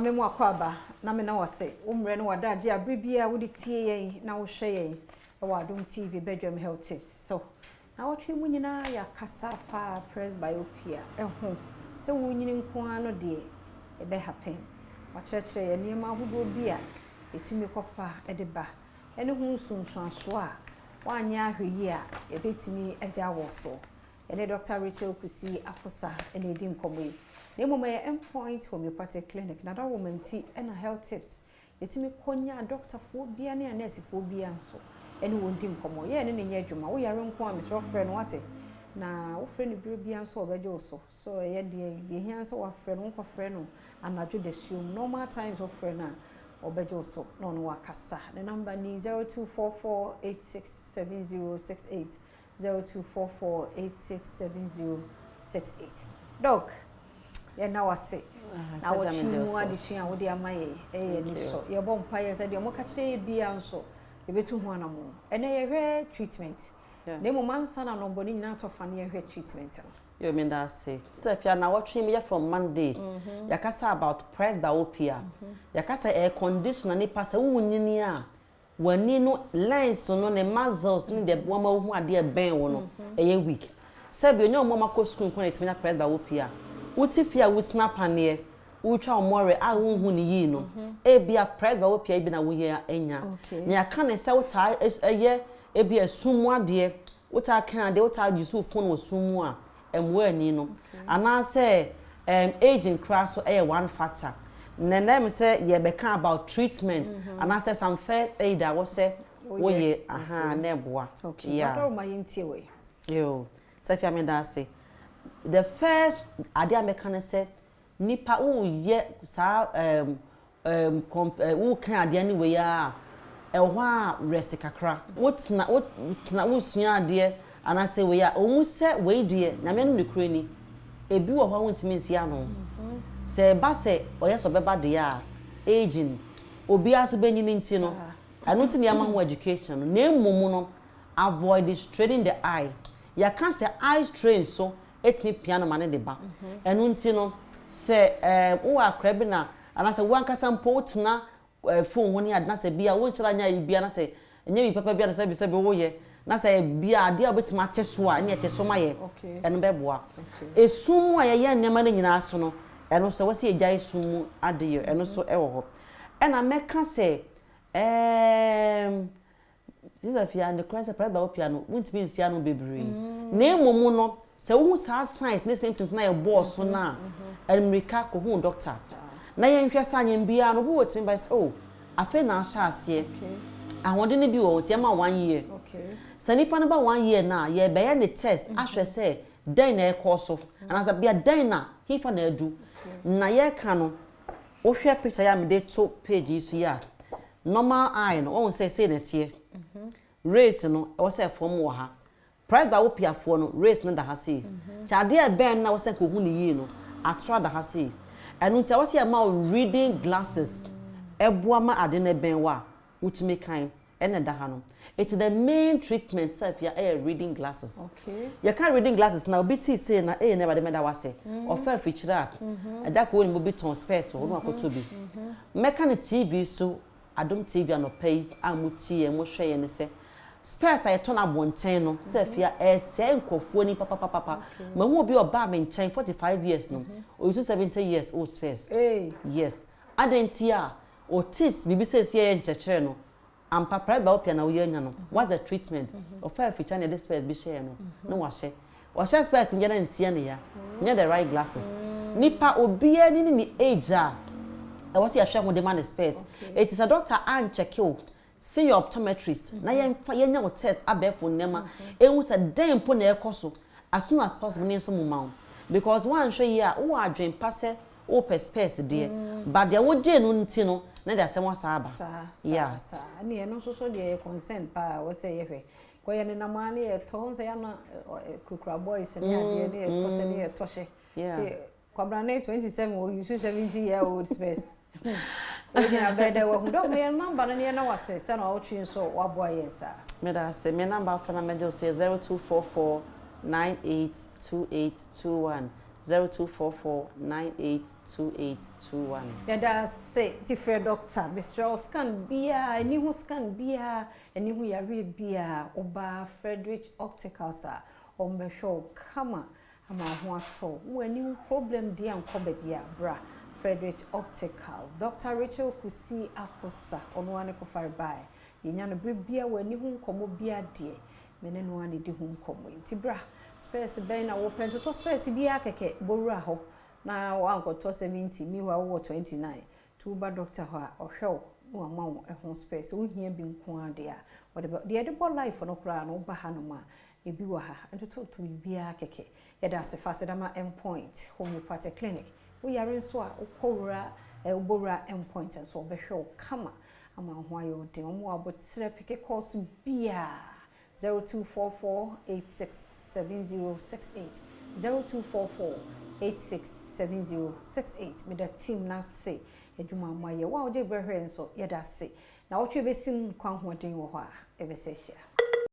Mame mu akɔ aba na me na wase wo mmerɛ ne w'adagye a bere biara wode tie yɛn na wohwɛ yɛn wɔ Adom TV Badwam Health Tips so. Naawɔtwe mu nyinaa yɛakasa afa presbyopia ho. Sɛ worenyini nko ara no deɛ, ɛbɛ happen. Wɔakyerɛkyerɛ yɛn nneɛma ahodoɔ bi a ɛtumi kɔfa de ba ne ho nsunsuansoɔ a woanyɛ ahwɛyie a ɛbɛtumi agya wɔ soɔ. Yɛne Dɔkta Rachel Kusi Akosa na ɛredi nkɔmmɔ yi. Na mmom ɛyɛ Endpoint Homeopathic Clinic, Nadawoma nti na Health Tips Yɛtumi kɔ nya adɔktafoɔ biara ne anɛɛsefoɔ biara nso ne wɔn di nkɔmmɔ. Yɛ ne no nyɛ adwuma. Wo yare nko a, mesrɛ wo frɛ no, woate? Na wofrɛ no berɛ biara nso a, ɔbɛgye wo so. So ɛyɛ deɛ, deɛ ɛhia ne sɛ woafrɛ no, wonkɔfrɛ no anadwo dasuom. Normal times wofrɛ no a, ɔbɛgye wo so na ɔne wo akasa. Ne number ni, 0244867068. 0244867068 Doc, yɛna wase na wɔtwe mu adesua a wode ama yɛ ɛyɛ ani sɔ. Yɛbɔ mpaeɛ sɛ deɛ moka kyerɛ yɛ biara nso yɛbɛtu ho anammɔn. Ɛnɛ yɛhwɛ treatment, na mmom ansa na nɔmbɔ no nyinaa atɔ fa no yɛhwɛ treatment no. Yo, meda ase. Sɛ afei anawɔtwe meyɛ from Monday, yɛakasa about presbyopia. Yɛakasa ɛyɛ condition a nipa sɛ wonyini a W'ani no lens no ne muscles ne deɛ wɔma wohu adeɛ ɛbɛn wo no ɛyɛ weak. Sɛbi ɛnyɛ wɔn a wɔakɔ sukuu nko na ɛtumi nya presbyopia. Wote fie a wosina paneɛ, wotwa wo mmɔre a wonhu no yie no, ebia presbyopia yi bi na woyɛ anya. Nea ɛka ne sɛ wotaa yɛ ebia sum mu adeɛ, wotaa kan adeɛ, wotaa use wo phone wɔ sum mu a, mmoa ani no anaasɛ um aging koraa so yɛ one factor. Na ɛnɛ me sɛ yɛbɛka about treatment anaasɛ some first aid a wɔsɛ woyɛ ahaa na ɛboa. Okay, yeah. Wadɔrɔ ma yɛntie wei. Yo, Safia meda ase. The first adeɛ a mɛka ne sɛ Nipa woyɛ saa ɛɛm ɛɛm kɔmp ɛɛ wokan adeɛ ne wei ara a, ɛwɔ hɔ a rest kakra. Wotena wotena wosua adeɛ anaasɛ wei a, ɛwɔ mu sɛ wei deɛ Nyame anim nokorɛ ni, ebi wɔ hɔ a wontumi nsi ano. Sɛ ɛba sɛ ɔyɛ sɛ ɔbɛba deɛ a, aging, obiara nso bɛnyini nti no, ɛno nti na yɛama ho education no. Na mmom no, avoid straining the eye. Yɛaka sɛ eye strain nso tumi pia no ma no de ba. Ɛno nti no, sɛ wowɔ akwadaa bi na anaasɛ wo ankasa mpo wotena phone ho ne ade na sɛ bi a wonhyɛ da nyɛ ayi biara na sɛ ɛnyɛ biribi papa bi a na sɛ bi sɛ bi woyɛ na sɛ bi a adeɛ a wobɛtumi ate so a ɛne ɛte so ma yɛ, ɛno bɛboa. Esum mu a yɛyɛ nneɛma no nyinaa so no, ɛno nso ɛwɔ sɛ yɛgyae sum mu adeyɛ, ɛno nso ɛwɔ hɔ. Ɛna mɛka sɛ ɛɛm Caesar fie a, nokorɛ sɛ presbyopia no, wontumi nsi ano bebree. Na mmom no, sɛ wohu saa signs ne symptoms no a yɛbɔɔ so no a, mmirika kɔhu doctor. Na yɛnhwɛ sɛ anyem biara no, obi wɔ tumi ba sɛ, oh, afei na ahyɛ aseɛ. Ahoɔden no bi wɔ hɔ, nti yɛma one year. Sɛ nipa no ba one year no a, yɛbɛyɛ ne test ahwɛ sɛ dɛn na ɛrekɔ so, anaasɛ bia dɛn na, hefa na adu. Na yɛreka no, wohwɛ picture yi a mede to page yi so yi a, Normal eye no, woahu sɛ sei na ɛteɛ. Rays no, ɛwɔ sɛ ɛfɔm wɔ ha. Presbyopiafoɔ no, rays no da ha sei. Nti adeɛ a ɛbɛn no na ɛwɔ sɛ nka ohu no yie no, atra da ha sei. Ɛno nti ɛwɔ sɛ yɛma wo reading glasses ɛboa ma ade no ɛbɛn wo a, wotumi kan. Ɛna ɛda ha no. Nti the main treatment sɛ afia ɛyɛ reading glasses. Yɛka reading glasses na obi tee sei na ee na Awurade mɛda wo ase. Ɔfa afikyire a, ɛda koro wonim obi tɔn specs wɔ hɔ na wakɔtɔ bi. Mɛka no TV so, Adom TV anɔpa yi a mo tie yɛn, mo hwɛ yɛn ne sɛ, specs a yɛtɔ no abɔnten no, sɛ afia ɛresɛe nkurɔfoɔ ani papapapapa. Mahu obi a ɔbaa me nkyɛn 45 years no, ɔuse 70 years old specs. Yes. Adɛn nti a ɔte biribi sɛ ɛsi yɛyɛ nkyerɛkyerɛ no, Ampa presbyopia na woyɛ anya no, what's the treatment? Ɔfaa afikyire na yɛde specs bi hyɛɛ no na wahyɛ. Ɔhyɛ specs no deɛ na ne ti yɛ no ya, nyɛ the right glasses. Nipa obiara ani ne ne age a ɛwɔ sɛ yɛhwɛ ho de ma no specs. Enti sɛ doctor ankyɛke wo, see your optometrist na yɛmfa yɛnyɛ wo test abɛɛfo nneɛma ɛhu sɛ dɛn mpo na ɛrekɔ so as soon as possible ne nso mo ma wo. Because woanhwɛ yie a wowɔ adwene pa sɛ Wopɛ spurs deɛ but deɛ wogyee no nti no na de asɛm asan aba. Saa saa Yeah. saa ɛne ɛno nso so deɛ yɛ concern paa ɛwɔ sɛ yɛhwɛ kɔ yɛ nenam ara ne yɛtɔ wohu sɛ yɛana kurakura boys ne adeɛ ne yɛtɔ hyɛ ne yɛtɔ hyɛ Yeah. nti kwabena ne 27 wɔ use 70 year old spurs wei nyina bɛyɛ dɛ wahu dɛ ɔmo yɛn number no ne yɛn na wase sɛ na ɔtwe nso waboa yɛn saa. Meda ase. Me number afɛ na mɛgye wo so yɛ 0244 98 28 21. 0244 98 28 21. Yɛda ase ti frɛ doctor mesrɛ wo scan biaa ani ho scan biaa ani ho yareɛ biaa woba Fredrich Opticals a wɔn bɛhwɛ wo kama ama wo ho atɔ wo wowɔ ani ho problem deɛ nkɔ baabiaa bra Fredrich Opticals Doctor Rachel Kusi Akosa ɔno ara ne kofare bae yɛnya no berɛ biaa wɔ ani ho nkɔmmɔ biaa deɛ me ne no ara na ɛdi ho nkɔmmɔ yi nti bra spɛɛs bɛn na wopɛ ntotɔ spɛɛs biaa kɛkɛ bɔ wura hɔ na woankɔtɔ 70 meanwhile wowɔ 29 nti woba doctor hɔ a ɔhwɛ wo na wama wo ɛho spɛɛs sɛ wohia bi nko ara deɛ a ɔde bɛ deɛ yɛde bɔ life no koraa no woba hanom a ebi wɔ ha ntototo biribiara kɛkɛ yɛda ase fa aseda ma Mpoint Homeopathic Clinic woyare nso a wokɔ wura eh, wobɔ wura Mpoint nso wɔbɛhwɛ wo kama ama wo ho ayɛ wo den wɔn wɔ aboterɛ peke kɔɔso biara 0244 86 70 68 0244 86 70 68 Meda team no ase adwuma a moayɛ. Wo a wogye berɛ hwɛɛ nso, yɛda ase. Nnawɔtwe bɛsi mu nkwa ahoɔden wɔ hɔ a, yɛbɛsan ahyia.